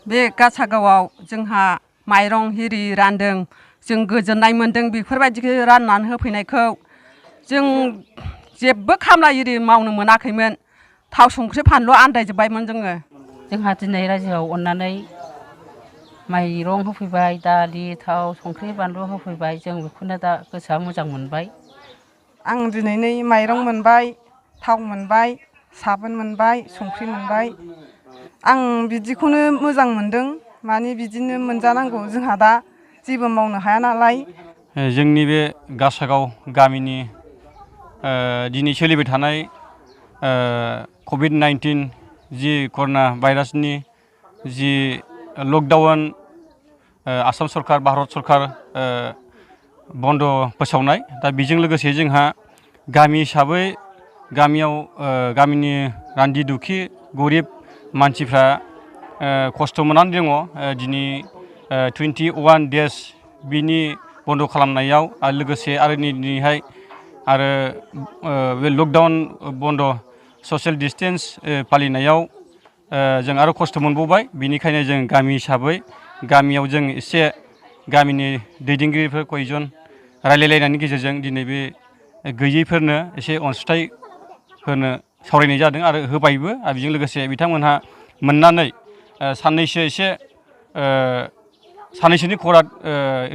बे गासागावआव जोंहा माइरं हिरि रानदों जों गोजोननाय मोन्दों बेफोरबायदिखौ राननानै होफैनायखौ जों जेबो खामला इरि मावनो मोनाखैमोन थाव संख्रि फानलु आन्दायजोब्बायमोन जोंहा दिनै रायजोआव अननानै माइरं होफैबाय दालि थाव संख्रि बानलु होफैबाय जों बेखौनो दा गोसोआ मोजां मोनबाय। आं दिनै माइरं मोनबाय थाव मोनबाय साबोन मोनबाय संख्रि मोनबाय आं बिदिखौनो मोजां मोनदों माने बिदिनो मोनजानांगौ जोंहा दा जेबो मावनो हाया नालाय। जोंनि बे गासागाव गामिनि दिनै सोलिबाय थानाय COVID-19 जि कर'ना भाइरासनि जि लकडाउन आसाम सरकार भारत सरकार बन्द फोसावनाय दा बेजों लोगोसे जोंहा गामि हिसाबै गामियाव गामिनि रान्दि दुखि गरिब मानसिफ्रा खस्थ' मोननानै दङ दिनै 21 डेज बिनि बन्द खालामनायाव आरो लोगोसे आरो दिनैहाय आरो बे लकडाउन बन्द ससियेल डिस्टेन्स फालिनायाव जों आरो खस्थ' मोनबावबाय बेनिखायनो जों गामि हिसाबै गामियाव जों एसे गामिनि दैदेनगिरिफोर कयजन रायलायलायनायनि गेजेरजों दिनै बे गैयैफोरनो एसे अनसुंथाइ होनो सावरायनाय जादों आरो होबायबो आरो बेजों लोगोसे बिथांमोनहा मोननानै साननैसो एसे साननैसोनि खराद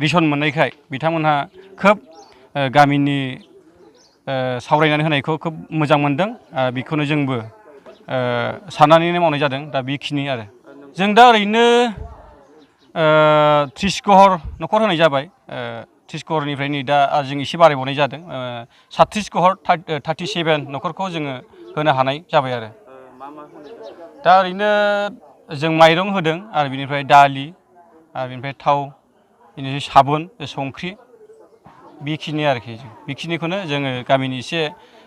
रेसन मोननायखाय बिथांमोनहा खोब गामिनि सावरायनानै होनायखौ खोब मोजां मोनदों बेखौनो जोंबो साननानैनो मावनाय जादों दा बेखिनि आरो जों दा ओरैनो 30 घर न'खर होनाय जाबाय 30 घरनिफ्राय नै दा जों एसे बारायबावनाय जादों 37 घर 37 न'खरखौ जोङो होनो हानाय जाबाय आरो दा ओरैनो जों माइरं होदों आरो बिनिफ्राय दालि आरो बिनिफ्राय थाव बिनिफ्राय साबोन संख्रि बेखिनि आरोखि बेखिनिखौनो जोङो गामिनि एसे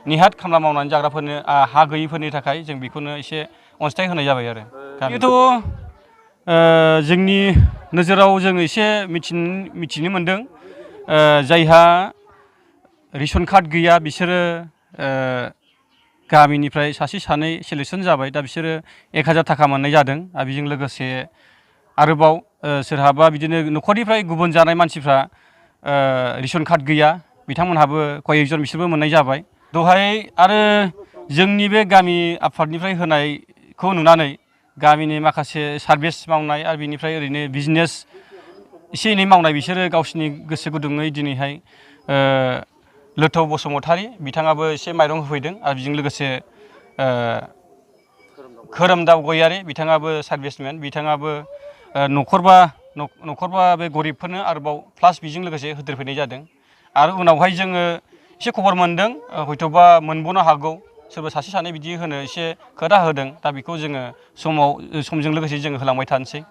निहाथ खामला मावनानै जाग्राफोरनो हा गैयिफोरनि थाखाय जों बेखौनो एसे अनसुंथाइ होनाय जाबाय आरो बेथ' जोंनि नोजोराव जों एसे मिथिनो मोनदों जायहा रेशन कार्ड गैया बिसोरो गामिनिफ्राय सासे सानै सेलेक्सन जाबाय दा बिसोरो 1000 थाखा मोननाय जादों आरो बेजों लोगोसे आरोबाव सोरहाबा बिदिनो न'खरनिफ्राय गुबुन जानाय मानसिफ्रा रेशन कार्ड गैया बिथांमोनहाबो कयजन बिसोरबो मोननाय जाबाय दहाय आरो जोंनि बे गामि आफादनिफ्राय होनायखौ नुनानै गामिनि माखासे सार्भिस मावनाय आरो बिनिफ्राय ओरैनो बिजनेस एसे एनै मावनाय बिसोरो गावसिनि गोसो गुदुङै दिनैहाय लोथौ बसुमतारी बिथाङाबो एसे माइरं होफैदों आरो बेजों लोगोसे खोरोमदाव गयारी बिथाङाबो सार्भिसमेन बिथाङाबो न'खरबा बे गरिबफोरनो आरोबाव प्लास बेजों लोगोसे होदेरफैनाय जादों आरो उनावहाय जोङो एसे खबर मोनदों हयथ'बा मोनबावनो हागौ सोरबा सासे सानै बिदि होनो एसे खोथा होदों दा बेखौ जोङो समजों लोगोसे जोङो होलांबाय थानोसै।